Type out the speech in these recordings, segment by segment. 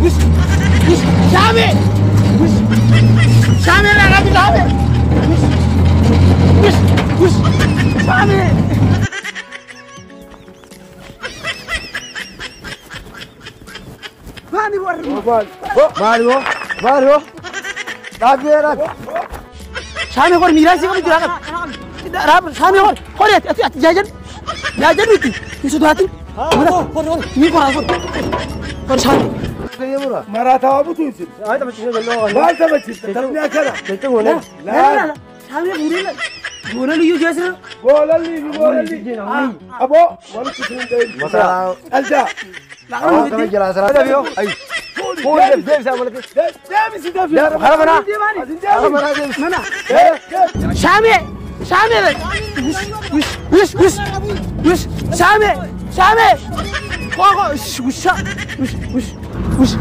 Wish. Wish. Shaamee. Wish. Shaamee irraa qabi shaamee. Wish. Wish. Wish. Shaamee. Maali warri? Maali boo? Maali boo? Dhaabbee dhaabbee. Shaamee hor miiraa sii qabu jira qabi. Shaamee hor hor ati ati jaajan jaajan miti hin sodaatin. Ni koraa hor hor shaamee. Maraataa butu isin. Maal taphachiifta? Taphni akkana. La shaamee fuudhee goona liyyuu jeesira. Goolalli fi goolalli. Aboo walitti isin hin dhayin. Dhalchaa. Deebisi dafii. Mana. Shaamee shaamee. Wish wish wish wish shaamee shaamee. Koo koo wisha wish wish wish.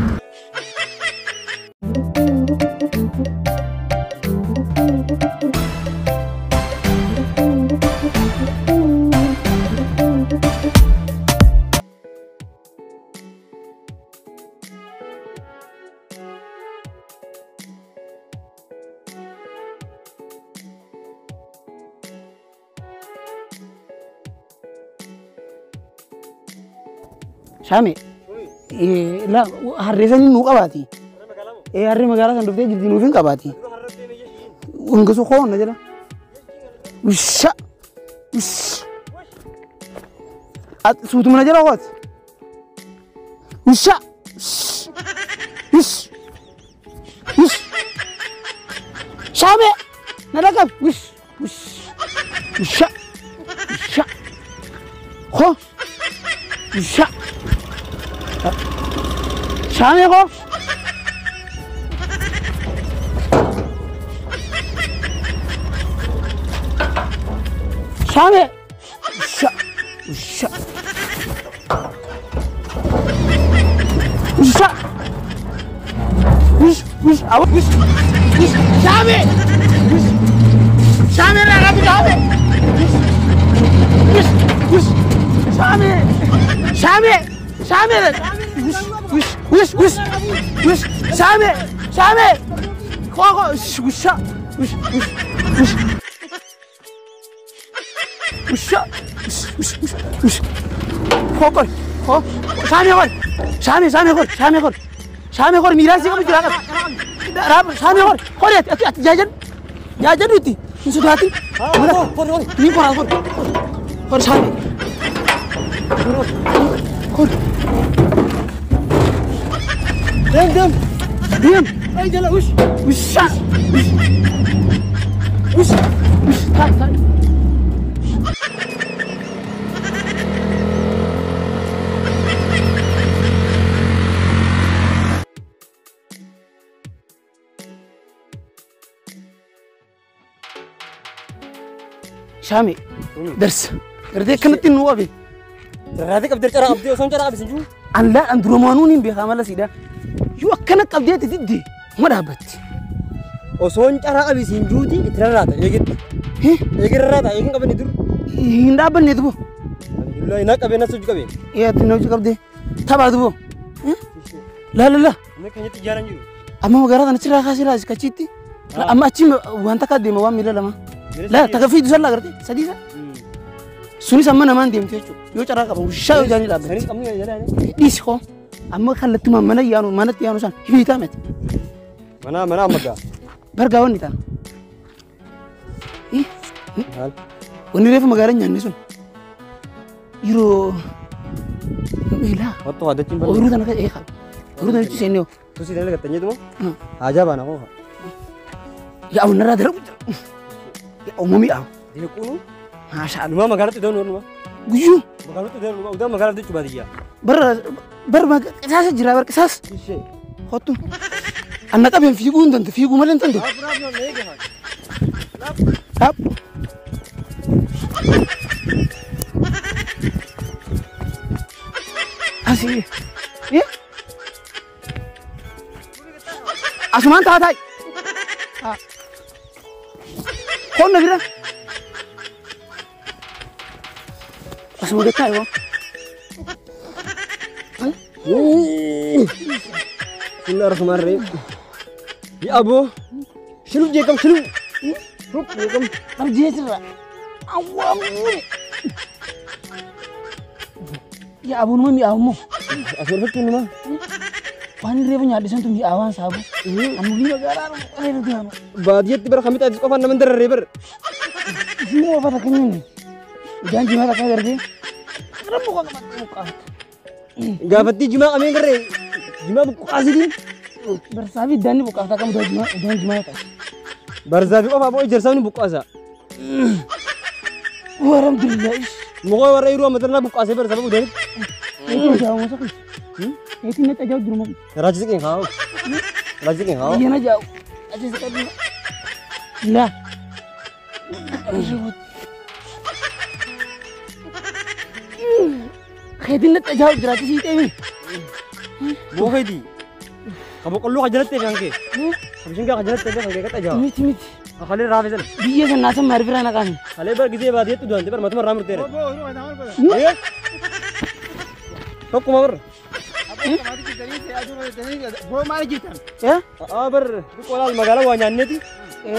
Shaamee. La harree sanii nuu qabaati. Harree magaalaa sana dhuftee jirti nuuf hin qabaati. Hungasuu koonna jedha. Wisha. Wish. Suutuma na jala hoot. Wisha. Wish. Wish. Shaamee. Na dhaqab. Wish. Wish. Wisha. Wisha. Koo. Wisha. Shaamee koo. Shaamee. Wisha. Wisha. Wisha. Wish. Wish. Awo. Wish. Wish. Shaamee. Wish. Shaamee irraa qabi shaamee. Wish. Wish. Wish. Shaamee. Shaamee. Shaamee. Wish. Wish. Wish. Wish. Wish. Shaamee. Shaamee. Koo koo. Wisha. Wish. Wish. Wish. Wisha. Wish. Wish. Wish. Wish. Koo koo. Koo. Shaamee koo. Shaamee shaamee koo. Shaamee koo. Shaamee koo miiraa sii qabu jira qabi. Shaamee koo. Hor ati ati jaajan jaajan miti hin sodaatin. Ni koraa hor hor shaamee. Hor. Deem deem deem. Ay jala wish wisha wish wish wish taay taay. Shaamee darsa gartee akkanatti nu qabe. Rarraatee qabdee cara qabdee osoo hin cara qabis hin jiru. An laa an durumaanuun hin beekaa mala siidha. Yoo akkana qabdeetti didde ma dhaabbatti. Osoo hin cara qabis hin jiruuti itti rarraata eegitti. Eegi rarraata eegin qabanne dur. Hin dhaabbanne dubo. Alhamdulillah na qabee na sochii qabee. Ee ati na hojii qabdee taphaa dubo. Laa laa laa. Inni keenyatti ijaaran jiru. Amma magaalaa kana achirraa kaasee laas kachiitti. Amma achi waan takka deema waan miila lama. Laa takka fiidu sallaa gartee sadii isa. Sunis amma namaan deemte jechuudha. Yoo carraa qaban wishaa yoo jaanii dhaabbatti. Sanis qabnu jedhaa. Dhiisi hoo. Amma kallattumaan mana yaanu manatti yaanu san hiitaa miti. Mana mana amma gaa. Bargaa wanni ta'a. Wanni reefu magaalaa nyaanni sun yeroo meelaa Wattu adachiin bal'aa. ooyiruu tana eegaa. Ooyiruu tana jechuun seennee Tusii dalagaa gattanyee duma. Haajaa baana koo. yaa narraa darabu jira. Yaa uumamii yaa. Deequunu. Maashaa Allah. Numaa magaalatti deemu numa. Guyyuu Magaalatti deemu numa. Udaa magaalatti jechuu baadiyyaa. bara bara qisaasa jira bara qisaas. Ishee. Kottu. Anna qabeen fiiguu hin danda'u fiiguu malee hin danda'u. Dhaab. Asii. Asumaan taa taa'i. Qonna bira. Asuma gad taa'i hoo. Bismillahirrahmanirrahim. Ya aboo. Shiluf jeekam shiluf. Shiluf jeekam. Abjeesirra. Awwaamni. Yaa aboo numa mi'aawu immoo. As barfattuun numa. Waan reefu nyaadhe santu mi'aawaan saabu. Amulii magaalaa reefu deemu. Baadiyyatti bara kamita atis qofaan nama dararree bara. Isin oofata kan inni. Ijaan jimaa takka gartee. Gara muka qabattee muqqaafta. Gaafattii jimaa qameen garree jimaa buqqaasitiin. Barsaafi iddaanni buqqaafta akkam jimaa idaan jimaa ta'a. Barzaafi qofa aboo ijaarsaafni buqqaasa. Alhamdulillah. Muka warra yeroo ammatarraa buqqaasee bara sababa udanitti. Eetiin jaa'u masa kun. Eetiin natti ajaa'u jiru maku. Raajii siqeen haa. Raajii siqeen haa. Iyyana jaa'u. Achi siqadhu. Laa. Keetiin natti ajaa'u jira achi sii ta'e. Boo keetii. Ka boqqolloo ka jalatti kan kee. Ka bishingaa ka jalatti kan kee qaxxa ja'a. Miti miti. Kalee raafee sana. Biyya sanaa san maal biraa naqaani. Kalee bara gisee baadiyyaatti du'ante bara matuma irraa murteera. Tokkuma bara. Boo maal jirtan? Aa bar xiqqoo laal magaalaa waa nyaanneeti.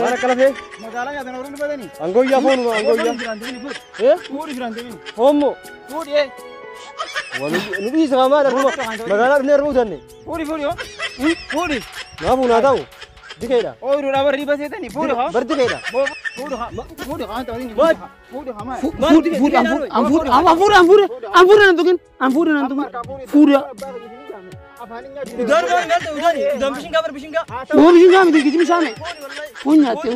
Waan akka lafee. Magaalaa nyaatan warri dhufatanii. Angooyyaa foonuma angooyyaa. Fuudhi firaan deemini. Foommoo. Fuudhi. Nu dhiisa maa darbuma magaalaa dhufnee darbuu utanne. Fuudhi fuudhi hoo. Fuudhi. Maa fuunaa ta'u dikeedha. Ooyiruudhaa barri baseetanii fuudhi haa. Bar dikeedha. Fuudhi haa. Fuudhi haa ta'anii. Fuudhi haa maal. Fuudhi fuudhi an fuudhi an fuudhi an fuudhi an fuudhi nan tuqin an fuudhi nan tuqin fuudhi. Udaan udaan udaan udaan udaan bishingaa bar bishingaa. Boo bishingaa miti kijimi shaame. Foon nyaatte.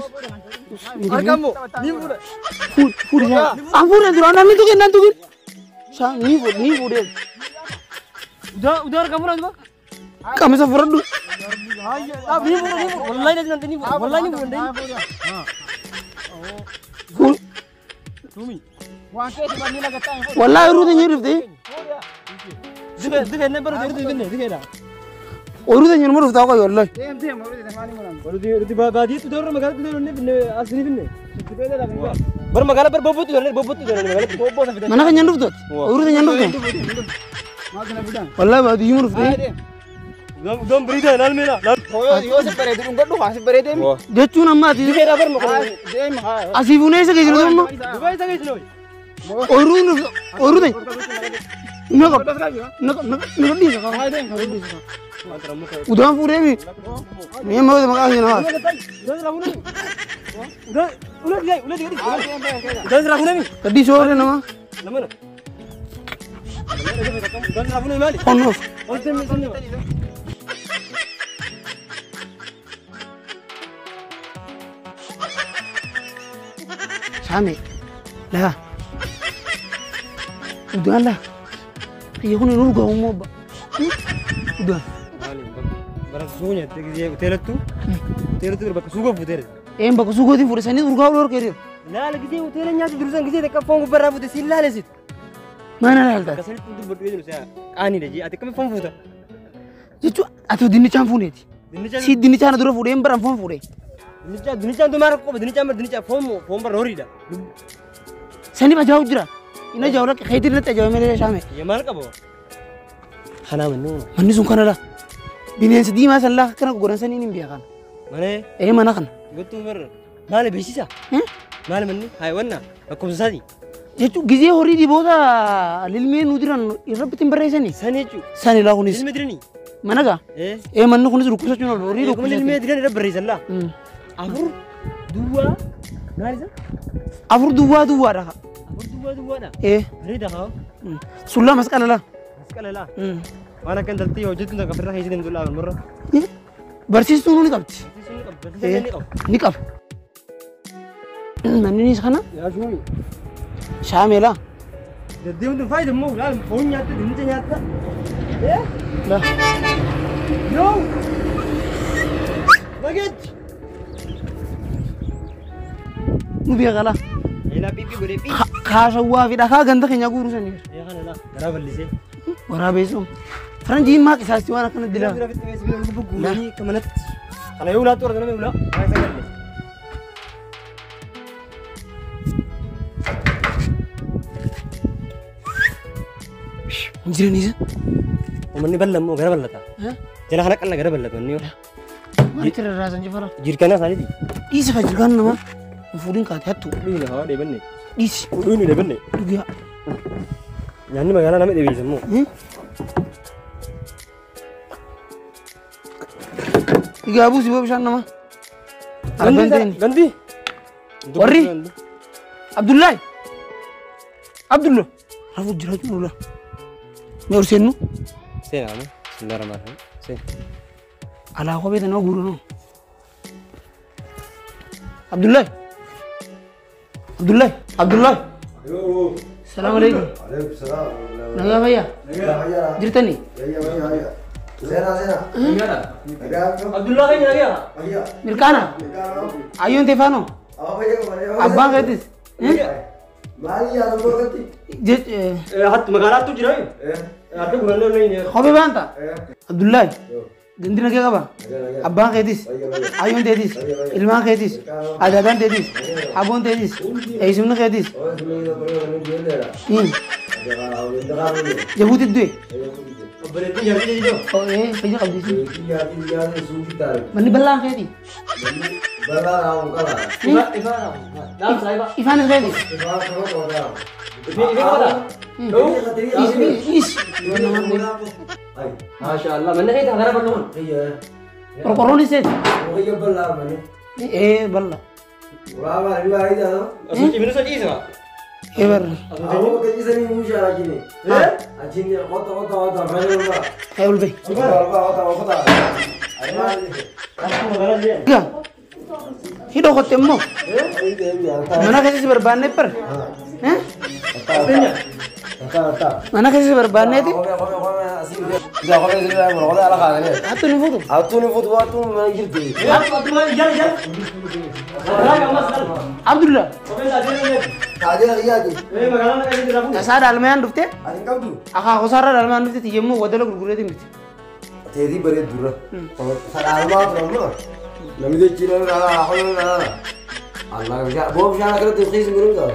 Argammoo ni fuudha. Fuudhi fuudhi an fuudhi duraan namni tuqin nan tuqin. Shaan ni fuudhi ni fuudhi. Udaan udaan argammoo duba. Qamisa fudhadhu. Ni fuudha ni fuudha wallahi ni ni fuudha wallahi ni fuudha. Fuudhi. Tumi. Waan keeti banni lagattaa hin fuudhi. Wallahi yeroo teenyee dhuftee. Dike dike ne baru dike dike dike. Oyiruu teenya numa dhuftaa qoy wallahi. Deem deem warri maali muran. Warri baadiyyaatti doorra magaalatti doorra ne asii finne. Bar magaalaa bar bobbootti doorra bobbootti doorra magaalatti. Mana keenya dhuftooti. Oyiruu teenya dhufte. Maal na fidan. Wallahi baadiyyuma dhuftee. Udaan biriida laal meela. Yoo si bareedu dhungadhu haa si bareedee. Jechuun amma ati Dikeedha bar maqaa. Deem haa. asii fuunee isa geessinu amma Dubai isa geessinu. oyiruu oyiruu teenya. Na qab na na na dhiisa qaba. Udaan fuudhee mi? Mee maqaa maqaa keenya naa. Udaan ulee ulee udaan sirraa fuunee mi? Gadii sooree nama. Lamana. Udaan sirraa fuunee maali? Qonnoof. Saame. Laa. Udaan laa. Kiyya kun hin urgaawu immoo abba. Udaan. Bara suuqa nyaatte gisee hoteelattu hoteelattu bakka suuqa fuuteera. Een bakka suuqootiin fuudhe sanii urgaa'uu dhorkee jiru. Laala gisee hoteela nyaatu jiru san gisee takka foon gubbarraa fuute siin laalesitu. Mana laalta. Akka sanitti dubbadhu jedhu si'a qaaniidha jee ati akkamitti foon fuuta? Jechuun ati dinnichaan fuuneeti. Dinnichaan Si dinnichaan dura fuudhee hin baran foon fuudhee. dinnichaan dinnichaan dumaa rakkoo qaba dinnichaan bar dinnichaan foon foon bar horiidha. Saniif ajaa'u jira. Inni ajaa'u lakka keetii irratti ajaa'u malee shaame. Iyya maal qaba? Kanaa manni uuma. Manni sun kana laa. Bineensa diimaa san laa akkana godhan saniin hin beekan. Mana Ee mana kana. gottuu bar maali beeksisa? Maali manni? Haa wanna lakkoofsa isaati. Jechuun gizee horii diboota lilmee nu diran irratti hin barreessani. Sani jechuun Sani laa kunis. ilmi diranii. Mana gaa. Ee. Ee manni kunis dhukkubsachuun oolu horii Kun ilmi dhukkubsate. diran irra barreessan laa. Afur duwwaa maal isa? Afur duwwaa duwwaadha. Afur duwwaa duwwaadha. Ee. Bareeda haa. Sullaa masqala laa. Masqala laa. Waan akka intaltii hojjettu takka ofirraa keessa deemtu laa marra. Barsiistuun ni qabdi. Barsiisuun ni qaba. Barsiisaan ni qaba. Ni qaba. Manninis kana Yaa shuumi. shaameelaa. Deddeemtuun faayidaa immoo laal foon nyaatta dinnicha nyaatta. Laa. Yoo. Nageechi. Nu beeka laa. Eelaa piipii godhee pii. Kaasawwaa fi dhakaa ganda keenya guuruu sanii. Ee kana laa garaa bal'isee. Waraabeessuun. Faranjiin maa qisaasti waan akkana dilaa. Bira fitti beeksisa bira lubbuu guuranii akka manatti. Kana yoo ulaatti warra nama ulaa. Waan isa galle. Hin jiraniisa. Uummanni bal'aa immoo gara bal'ata. Jala kana qalla gara bal'atu inni. Maalitti rarraasan jifara? Jirkaana isaaniiti. Dhiisi fa jirkaan namaa. Fuudhin kaate hattu. Dhuyina haa dheebenne. Dhiisi. Dhuyinu dheebenne. Dhugaa. Nyaanni magaalaa nama dheebeessa immoo. Egaa buusi boo bishaan namaa. Argan ta'in. Gandi. Warri. Abdullahi. Abdullah. Rafuu jiraachuu nula. Mee ol seennu? Seenaa moo? Bismillahirrahmanirrahiim. Seen. Alaa kophee tanaa guuru noo. Abdullahi. Abdullahi. Abdullahi. Salaamu alaikum. Alaikum salaam. Nagaa fayyaa? Nagaa fayyaa. Jirtanii? Fayyaa fayyaa fayyaa. Seenaa seenaa. Nagaa. Abdullah keenya nagaa. Fayyaa. Mirkaana? Mirkaana. Ayyoon teefaanoo? Awa fayyaa qaba. Abbaan keetis? Maali yaadannoo irratti? Hattu magaalaattu jira. Adda gurannoo inni. Kophee baanta? Abdullahi. Gandi nagaa qaba? Abbaan keetis? Ayyoon teetis? Ilmaan keetis? Adaadaan teetis? Aboon teetis? Eessumni keetis? Jabuuti du'e? Obboleettiin jaartii jedhu. Fayyaa qabdi. Manni bal'aan keeti? Ifaan is keeti? Is. Maashaallah manni keeti hagara bal'oon. Qorqorroon is seeti? Bal'aa. Asuu ciminu sa ciisa. Barra. Ol bahi. Egaa hidhoo qotte immoo mana keessa si barbaanne bar. Mana keessa si barbaanneeti. Hattu ni fuutu. Abdullah. Tasaa daalmayaan dhuftee? Akaakuu isaarraa daalmayaan dhufte yommuu wadala gurgureetiin miti. Teetii bareeddurra. Sadaalmaa turan namni jechiin Allah boo bishaan akkanatti xiisu hin jiru.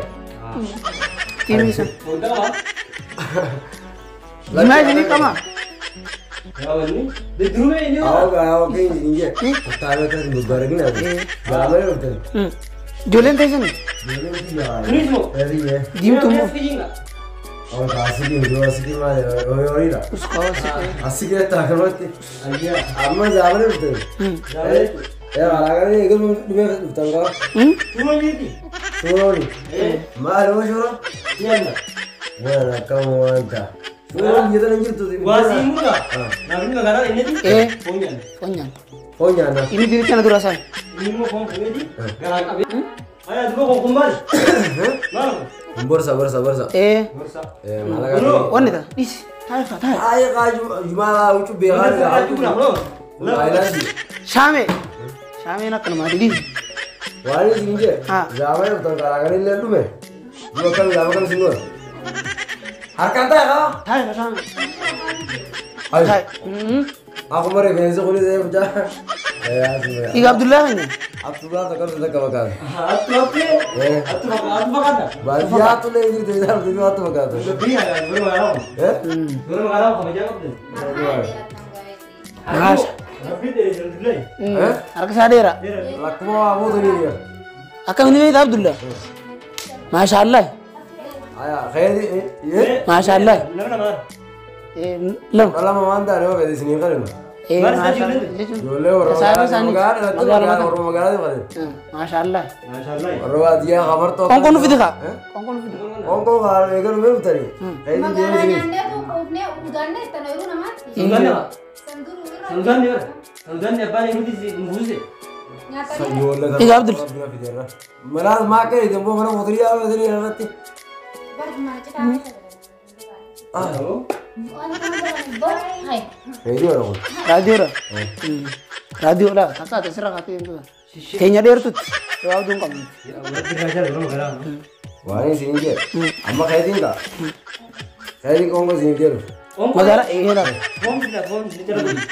Tiimisa. Jimaa isinii qaba. Ijoolleen teessan diimtuu immoo. Foon nyaanna. Inni diricha na dura isaa. Borsa borsa borsa. Wanni ta'a dhiisi taa'e fa'a taa'e. Shaamee shaameen akka namaa dhiisi. Taa'e fa'a shaamee. Taa'e. Akkuma rifeensi kunis mucaa. Egaa Abdullaa keenya. Abdullaa takka takka fakkaata. Baadiyyaa hattulee jirtu isaan hattu hattu fakkaata. Harka isaa dheeraa. Lakkuma waa buutanii jira. Akkamiin beektaa Abdullaa? Maashaallah. Maashaallah. Lama. Lama waan taane yoo fedhe isiniin qalima. Ijoollee warra magaalaa fedhe. Maashaallah. Warra baadiyyaa kamartoo. Qoonqoo nu fidi kaa. Qoonqoo nu fidi. Qoonqoo kaa eegalu mee dhuftanii. Magaalaa nyaannee quufnee udaannee itti yeroo namaatti. Egaa Abdul. Manaas maa akka jedhu immoo mana mootirii haa irratti. Raadiyoodha. Raadiyoodha. Takka ati asirra kaatee jirtu. Keenya dheertutti. Gabaabduu hin qabnu. Waan isin jedhu amma keetiin kaa. Keetiin qoonqoo isin jedhu. Magaalaa eegaa.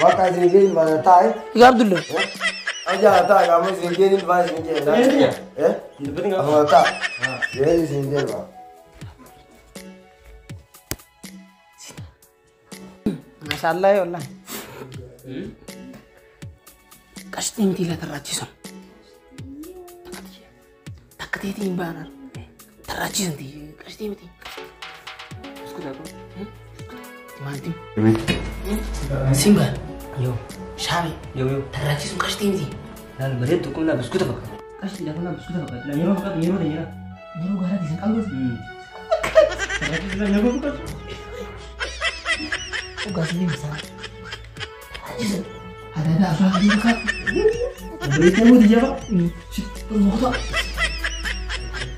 Bakka isin jedhu baasa taa'e. Egaa Abdullah. Ajaa taa'e amma isin jedhu baasa isin jedhu. Amma taa'e. Jedhu isin jedhu. Maashaallah wallahi. Qashtiin tiila tarraachisan. Takka teetiin hin baanan. Tarraachisan qashtii miti. Timaatim. Simba. Yoo. Shaami. Yoo yoo. Tarraachisun qashtii miti. Laal bareeddu kun laa biskuuta fakkaata. Qashtii laa kun laa biskuuta fakkaata. Laa yeroo fakkaatu yeroo dheeraa. Yeroo gaaraati isin qal'oos. Tarraachisun laa yeroo fakkaatu. Dhugaas ni misaa. Tarraachisun. Adada afaan adii fakkaatu. Bareedduu muti jaba. Mukuta.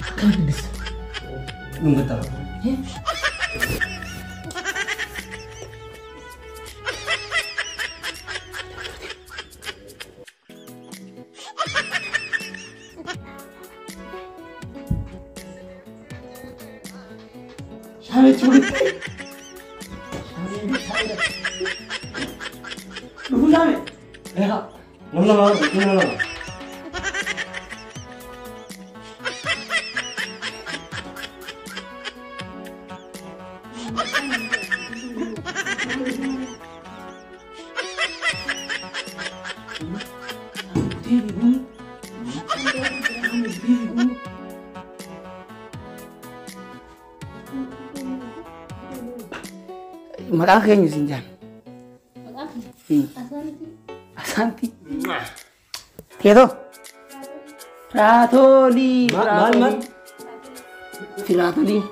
Akkamitti dubbista? Dhungattaa. Shaamee chuulitti. Dhufuu shaamee. Eegaa. Namni lama namni lama. Maqaan keenya siin jaan. Maqaan kee? Asaanti. Asaanti. Teetoo. Raatolii. Maal maal? Firaatolii.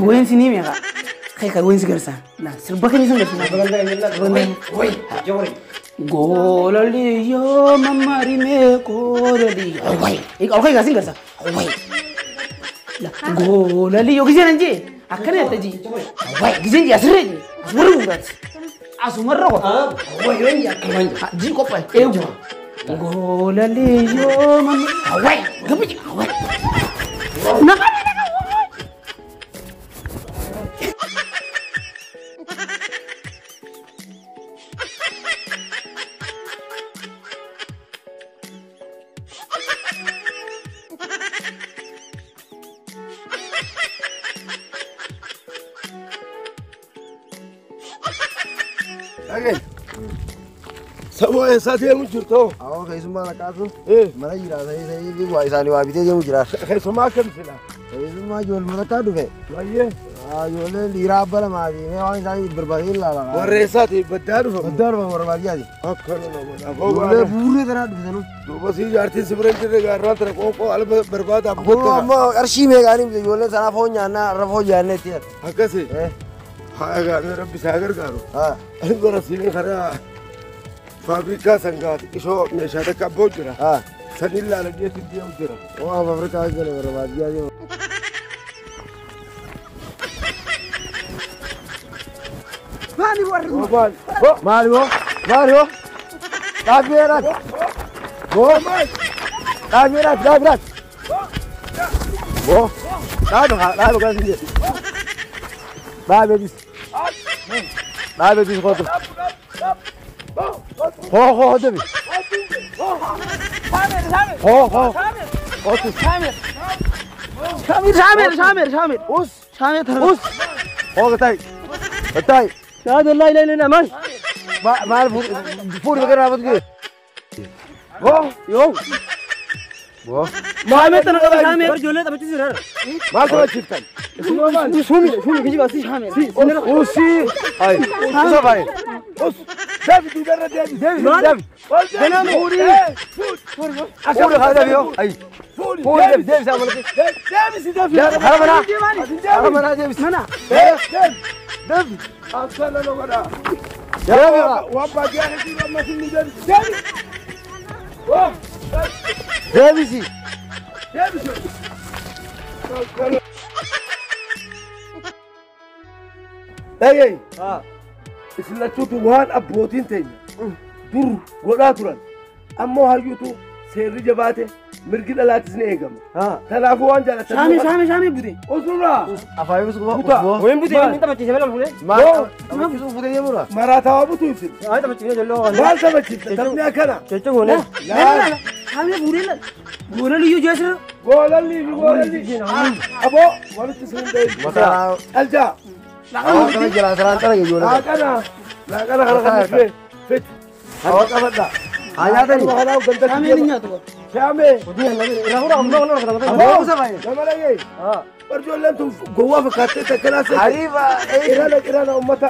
Weensi ni meeqa? Kee weensi garsaan. Laa sirba keenya sun garsaan. Goololii yoo mammarimee goololii. Way. Ol kee gasin garsa. Way. Goololii yoo giseen jee akkana jette jii. Way giseen jee asirree jee. Asumarra guutaati. Asumarra qofa. Way yoo inni akkana jii qophaa'e eegu. Goololii yoo mammarimee. Way. Gabi jii. Way. Naqa naqa. Saboo eessaa deemu jirtoo? Awwa keessummaa lakkaatu. Mana jira sa'ii waa isaanii waa bitee deemu jira. Keessummaa akkam silaa? Keessummaa ijoollee lakkaa dhufe. Baay'ee. Ijoollee dhiiraa abba lamaa fi mee waan isaanii barbaadee ilaala. Warra eessaati? Baddaa dhufa. Baddaa dhufa warra baadiyyaati. Akkana nama. Ijoollee buurree tanaa dhufesanuu. Duuba sii jaartiin si bira hin jirre gaarraan tana qoonqoo ala barbaada. Kun ammoo qarshii meeqaanii bite ijoollee sanaa foon nyaannaa irra foon nyaannee itti. Akkasi. Haa egaa rabbi isaa gargaaru. Ani bara siin karaa faabrikaa sangaati ishoo meeshaa takka abboo jira. Saniin laaladheetti deemu jira. Waa faabrikaa gala warra baadiyyaa deemu. Maali warri? Maali boo? Maali boo? Dhaabbeeraat. Boo. Dhaabbeeraat dhaabbeeraat. Boo. Dhaabe dhaabe kan siin jedhe. Dhaabe bis. Dhaabe bis kootu. Ho ho debi. Ho ho. Kootu. Shaamir shaamir shaamir shaamir. Us. Shaamir tara. Us. Ho gatay. Gatay. Shahada laa ilaaha illallah maal? Maal fuudhi bakka dhaabatu gee. Boo. Yoo. Boo. Shaamir tana qaba shaamir. Bar ijoollee taphachiisu jira. Maal taphachiiftan? Suumi suumi kijiba si. Si. Usi. Ay. Usa baay'ee. Us. Deebi duubarra deebi. Deebi deebi. Deebi. Fuudhi. Fuudhi haa deebi yoo. Ay. Fuudhi. Fuudhi deebi deebi isaa malatti. Deebi si deebi. Hara manaa. Hara manaa deebi. Mana. Deebi. Deebi. Akkana nama dha. Deebi. Waan baadiyyaa keessa amma sinni deebi. Deebi. Deebi si. Deebi si. Dhagayi. Isin lachuutu waan abbootiin teenya dur godhaa turan ammoo hayyuutu seerri jabaate mirgi dhalaatis ni eegama. Kanaafuu waan jaalatan. Shaamir shaamir shaamir bute. Usurraa. Afaan ibsu Buta. Wayin bute inni taphachiise mala fuudhee. Maal? Taphachiisuu fuutee deemudha. Maraataawaa butuu ibsin. Haa taphachiisee ijoollee waan. Maal taphachiifta? Taphni akkana. Jechuun goonee. Laala. Shaamir fuudhee laala. Goololli iyyuu jeesira. Goolalli fi goolalli. Aboo walitti isin hin dhayin. Mataa. Qalcaa. Kana jala saraan xara ijoollee. Laaqana. Laaqana kana kan dhufee. Fit. Hawa qabadha. Haa nyaatani. Shaameen hin nyaatu. Shaamee. Nama dhagee. Barjoolleen tun gowwaa fakkaattee takkanaa seete. Ariifa. Irana irana uummata.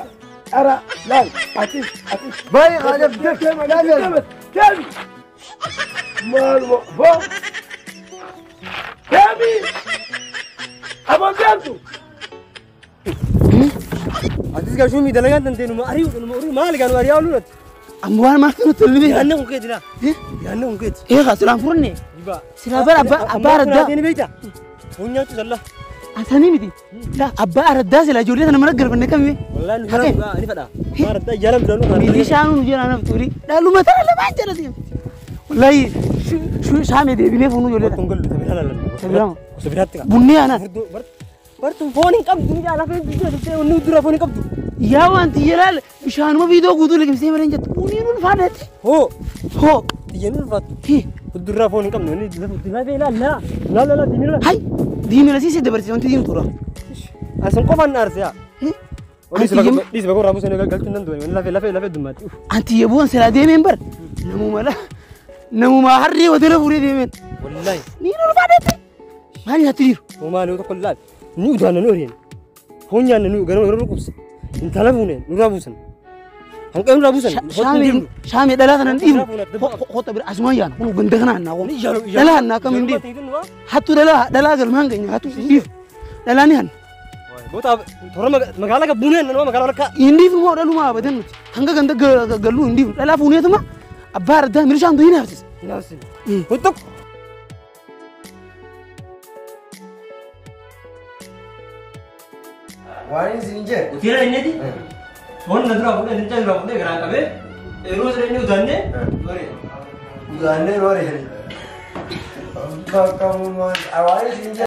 Ara laal atis atis. Baay'ee haadha Deemi deemi. Maaluma boo. Deemi. Aboon deemtu. Atis gaa shuumii dalagaan dandeenyu numa ari'u numa ari'u maali gaa nu ari'aa ooluu natti. Amma waan maal kanatti tolli beeku. Yaanne kun keeti laa. Yaanne kun keeti. Eegaa silaan furne. Silaa bara abbaa araddaa. Ni beektaa? Foon nyaachuu sallaa. Asanii miti. Abbaa araddaa silaa ijoollee sana mana galfanne kamime. Wallaahi nu jala ni fadha. Abbaa araddaa jala dura nu kana. Milishaan nu jala naaf tuuri. Dhaaluma tana lamaan jala deemti. Wallaahi shaamee deebinee fuunu ijoollee Kun gallu tabiraa laallannu. Tabiraa. Gosa biraatti qaba. Bunnee aanaan. Bartuun foon hin qabdu ni jala lafee jettee wanni dura foon hin qabdu. Yaa wanti yelaal bishaanuma viidiyoo guutuu liqimsee malee hin jettu. Buniin ulfaadheetti. Hoo. Hoo. Xiyyeen ulfaattu. Fuuldurraa foon hin qabnu inni lafee ilaallaa. Laala laala diimila. Hay diimila siisee dabarsee wanti diimtuudha. Asan qofaan na arsee haa. Dhiisi bakka warraa buusanii galchuun danda'u wanni lafee lafee lafee dummaatti. Anti yebuun silaa deemeen bar namuma la namuma harree hoteela fuudhee deemeen. Wallaahi. Niin ulfaadheetti. Maal nyaatti jiru? Maal yoo tokko laal ni udaanna nu horeen. Foon nyaanna nu garuu garuu qubse. Intala fuuneen nurraa buusan. Hanqee nurraa buusan. Shaamee dhalaa kana hin dhiifnu. Kota bira asumaan yaana kun ganda kana annaa kun. Dhalaa annaa akkam hin dhiifnu. Hattu dhalaa dhalaa galmaan keenya hattu hin dhiifnu. Dhalaa ni hanna. Boota toora magaalaa ka buuneen nama magaalaa lakkaa. Hin dhiifnu moo dhalumaa abadan nuti. Hanga ganda galluu hin dhiifnu. Dhalaa fuuneetuma abbaa araddaa milishaan tu hin hafsisa. Hin hafsisa. Kottu. Waan isin jedhe. Hoteela inneeti. Foon na dura fuudhee leenca dura fuudhee garaan qabee yeroo sana inni udaannee waree. Udaannee waree. Bakka waan isin jedhe.